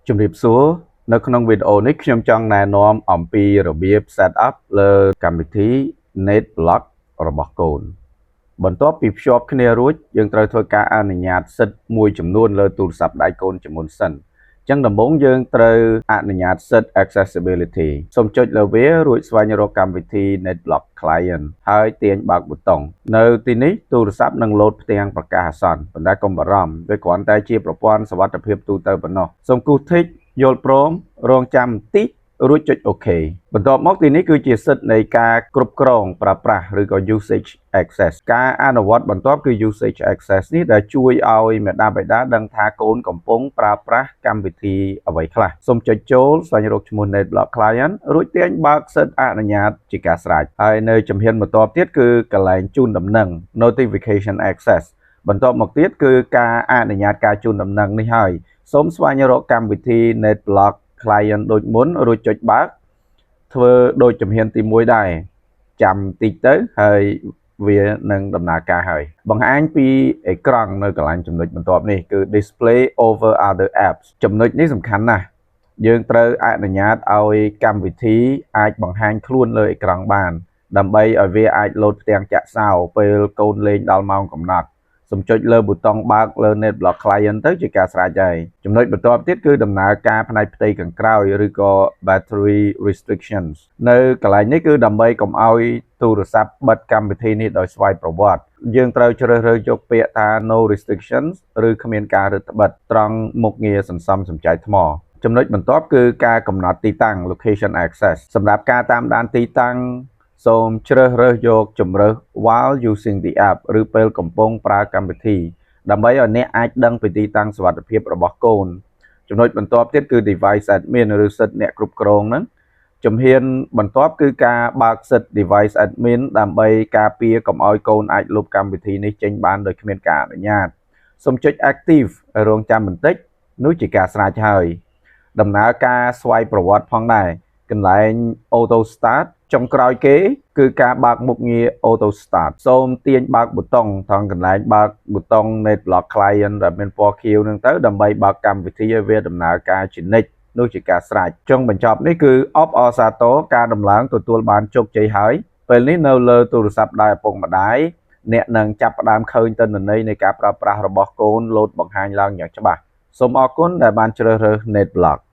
ជំរាបសួរនៅក្នុងវីដេអូនេះខ្ញុំចង់ណែនាំអំពីរបៀប set up លើកម្មវិធី NetBlock របស់កូន បន្ទាប់ពីភ្ជាប់គ្នារួចយើងត្រូវធ្វើការអនុញ្ញាតសិទ្ធិមួយចំនួនលើទូរស័ព្ទដៃកូនជាមុនសិនអញ្ចឹងដំបូងយើងត្រូវអនុញ្ញាតសិទ្ធិ accessibility សូមចុចលើវារួចស្វែងរកកម្មវិធី NetBlock Client ហើយទាញបើកប៊ូតុងនៅទីនេះទូរស័ព្ទនឹងលោតផ្ទាំងប្រកាសអាសន្នប៉ុន្តែកុំបារម្ភវាគ្រាន់តែជាប្រព័ន្ធសុវត្ថិភាពទូទៅប៉ុណ្ណោះសូមគូស tick យល់ព្រមរងចាំបន្តិចរួចចុច OK បន្ទាប់មកទីនេះគឺជាសិទ្ធិនៃការគ្រប់គ្រងប្រើប្រាស់ឬក៏ usage access ការអនុវត្តបន្ទាប់គឺ usage access នេះដែលជួយឲ្យមាតាបិតាដឹងថាកូនកំពុងប្រើប្រាស់កម្មវិធីអ្វីខ្លះសូមចុចចូលស្វែងរកឈ្មោះ NetBlock Client រួចទាញបើកសិទ្ធិអនុញ្ញាតជាការស្រេចហើយនៅជំហានបន្ទាប់ទៀតគឺកន្លែងជូនដំណឹង notification access បន្ទាប់មកទៀតគឺការអនុញ្ញាតការជូនដំណឹងនេះហើយសូមស្វែងរកកម្មវិធី NetBlock Client ដូចមុនរួចចុចបើកធ្វើដូចជំហានទី1ដែរចាំតិចទៅហើយវានឹងដំណើរការហើយបង្ហាញពីអេក្រង់នៅកន្លែងចំណុចបន្ទាប់នេះគឺ display over other apps ចំណុចនេះសំខាន់ណាស់យើងត្រូវអនុញ្ញាតឲ្យកម្មវិធីអាចបង្ហាញខ្លួនលើអេក្រង់បាន ដើម្បីឲ្យវាអាចលោតផ្ទាំងចាក់សោពេលកូនលេងដល់ម៉ោងកំណត់សូមចុចលើប៊ូតុងបើកលើ NetBlock Client ទៅជាការស្រេចហើយចំណុចបន្ទាប់ទៀតគឺដំណើរការផ្នែកផ្ទៃខាងក្រោយឬក៏ battery restrictions នៅកន្លែងនេះគឺដើម្បីកុំឲ្យទូរស័ព្ទបិទកម្មវិធីនេះដោយស្វ័យប្រវត្តិយើងត្រូវជ្រើសរើសយកពាក្យថា no restrictions ឬគ្មានការរឹតបន្តឹងត្រង់មុខងារសន្សំសំចៃថ្មចំណុចបន្ទាប់គឺការកំណត់ទីតាំង location access សម្រាប់ការតាមដានទីតាំងសូមជ្រើសរើសយកជម្រើស while using the app ឬពេលកំពុងប្រើកម្មវិធី ដើម្បីឲ្យអ្នកអាចដឹងពីទីតាំងសុវត្ថិភាពរបស់កូន ចំណុចបន្ទាប់ទៀតគឺ device admin ឬសិទ្ធិអ្នកគ្រប់គ្រងហ្នឹងជំហានបន្ទាប់គឺការបើកសិទ្ធិ device admin ដើម្បីការពារកុំឲ្យកូនអាចលុបកម្មវិធីនេះចេញបានដោយគ្មានការអនុញ្ញាតសូមចុច active រងចាំបន្តិចនោះជាការស្រេចហើយ ដំណើរការស្វ័យប្រវត្តិផងដែរកន្លែង auto start ចុងក្រោយគេ គឺការបើកមុខងារ auto start សូមទាញបើកប៊ូតុងថងកន្លែងបើកប៊ូតុង NetBlock Client ដែលមានពណ៌ខៀវហ្នឹងទៅដើម្បីបើកកម្មវិធីឲ្យវាដំណើរការជានិច្ចនោះជាការស្រេចចុងបញ្ចប់នេះគឺអបអរសាទរការដំឡើងទទួលបានជោគជ័យហើយពេលនេះនៅលើទូរស័ព្ទដៃឪពុកម្ដាយអ្នកនឹងចាប់ផ្ដើមឃើញទិន្នន័យនៃការប្រើប្រាស់របស់កូនលោតបង្ហាញឡើងយ៉ាងច្បាស់សូមអរគុណដែលបានជ្រើសរើស NetBlock។